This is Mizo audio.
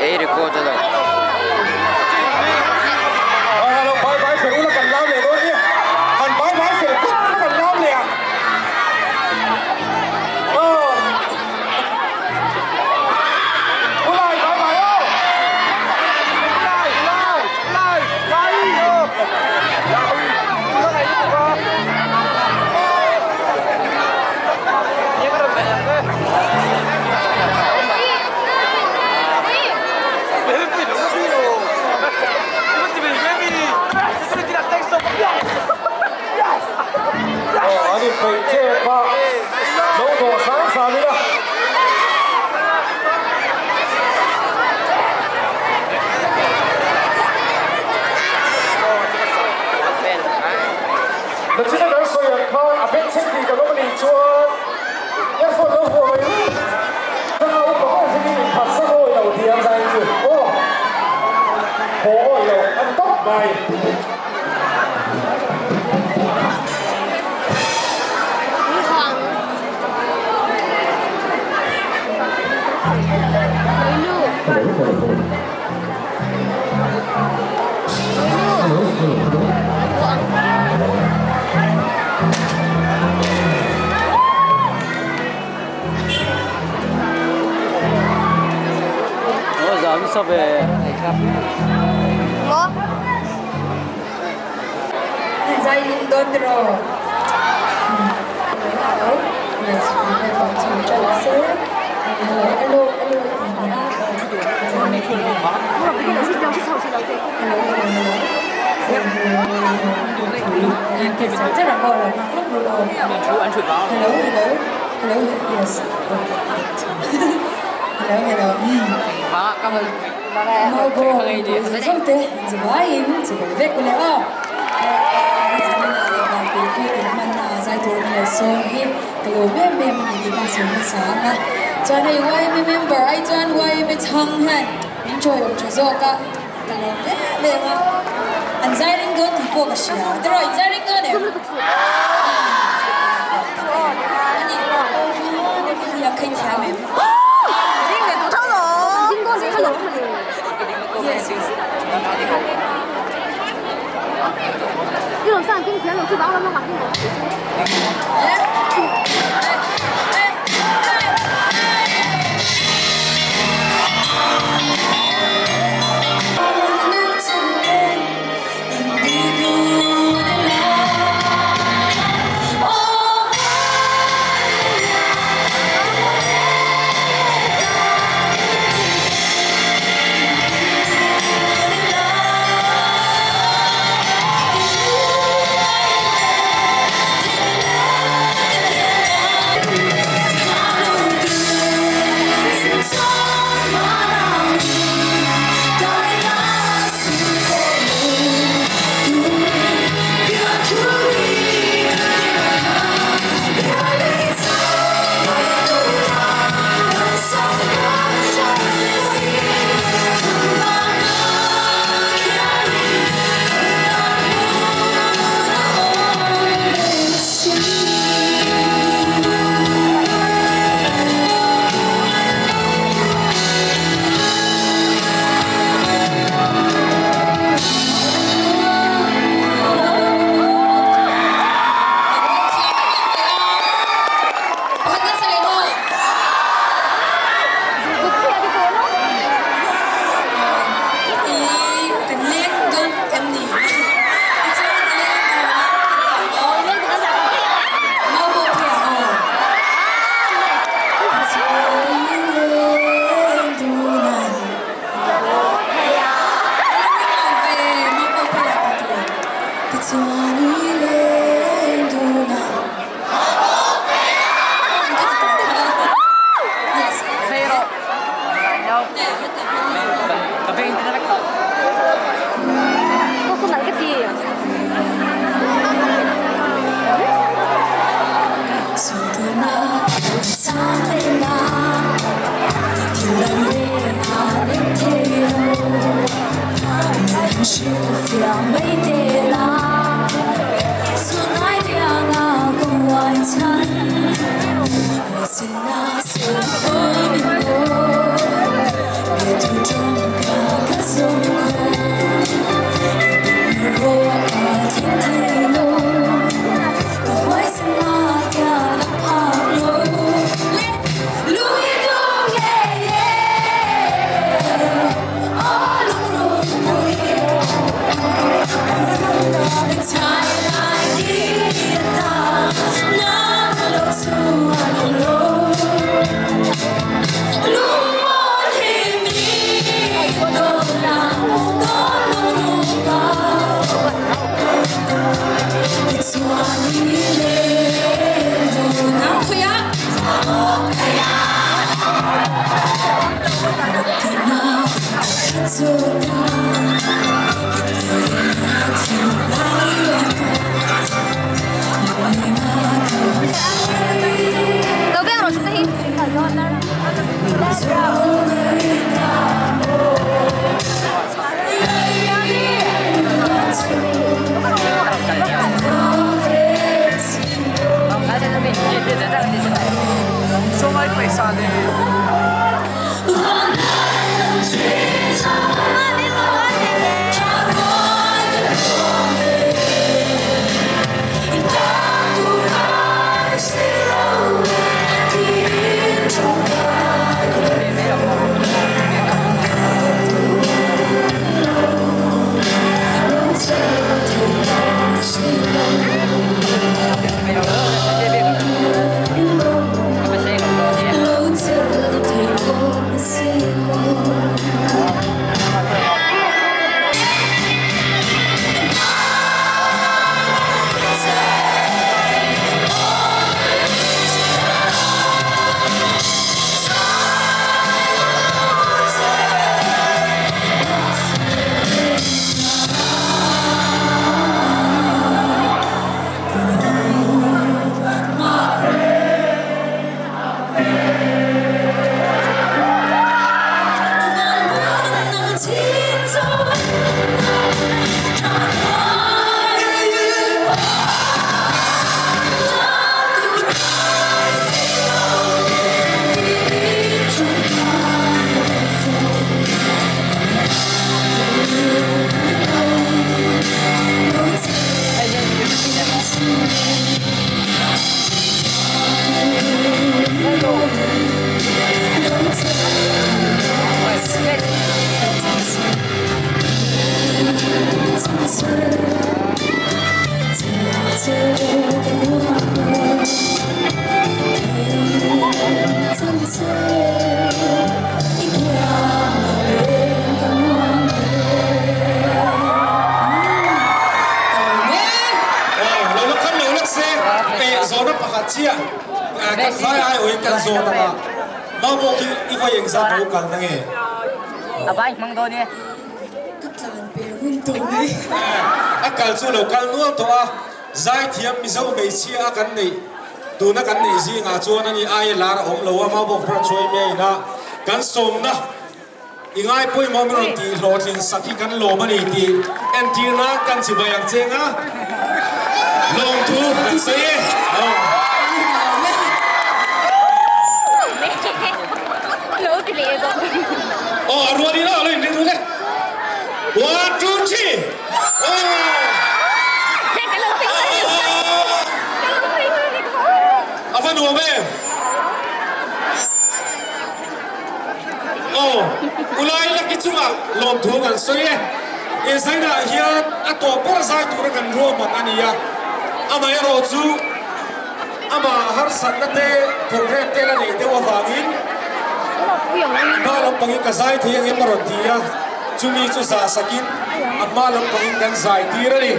Ei record a lo. Hello bye bye fel ula kan lam leh dawn nia. Han bye bye fel phawt ula kan lam leh ang. Aw. Ulai bye bye aw. Ulai ulai ulai bye aw. An inpeih tep a, lo dawh hram hram ila. Nachina kan sawi ang khan a bengchheng tih kan awm a nih chuan earphone lo vuah mai ru. Thanga upa ber hi min phatsan awi lo tih ang zai chu aw haw awi lo a ni tawp mai. Zai in dawn tiraw? Hello, yes, hello, hello, Hello, hello, hello, yes. Hello, hello. Mau bawm te chuvaiin chuvai vek ule aw. Zai tur ni lo sawm hi ka lo em em a ni tih ka sawi hmasa ang a. Chuan hei YMA member ai chuan YMA chhang hian min chawiawm tha zawk a, ka lawm em em a. An zai ring dawn tih pawh ka hria. Tiraw in zai ring dawn em? Ani aw van a ni a khaih thiam em? Yes yes. Lo la kal lo lek se, eh zawhna pakhat chiah kan vai ai awin kan zawt ang a, mau pawh khi i vawi engzat lo kal na nge? Ka tlan per hun tawh mai. A kal chu lo kal nual tawh a, zaithiam Mizo hmeichhia a kan neih tuna kan neih zingah chuan ani aia lar a awm lo a, Maubawk Branch Hruai Main-a kan sawmna i ngai pawimawh min rawn tih hlawhtlin sak hi kan lawm a ni tih entirna kan chibai ang cheng a, lawmthu kan sawi e. Aw a rual ila alo inring ruk e. One two three. A va nuam em. Aw ulai laki chungah lawmthu kan sawi e. He zainah hian a tawp ber zai tura kan ruahman a ni a. Amaherawhchu Amah harsatna te program te la neih deuh avangin hma lampangin ka zai thei angem a rawn ti a, chumi chu zah sakin a hma lampangin kan zai tir a ni.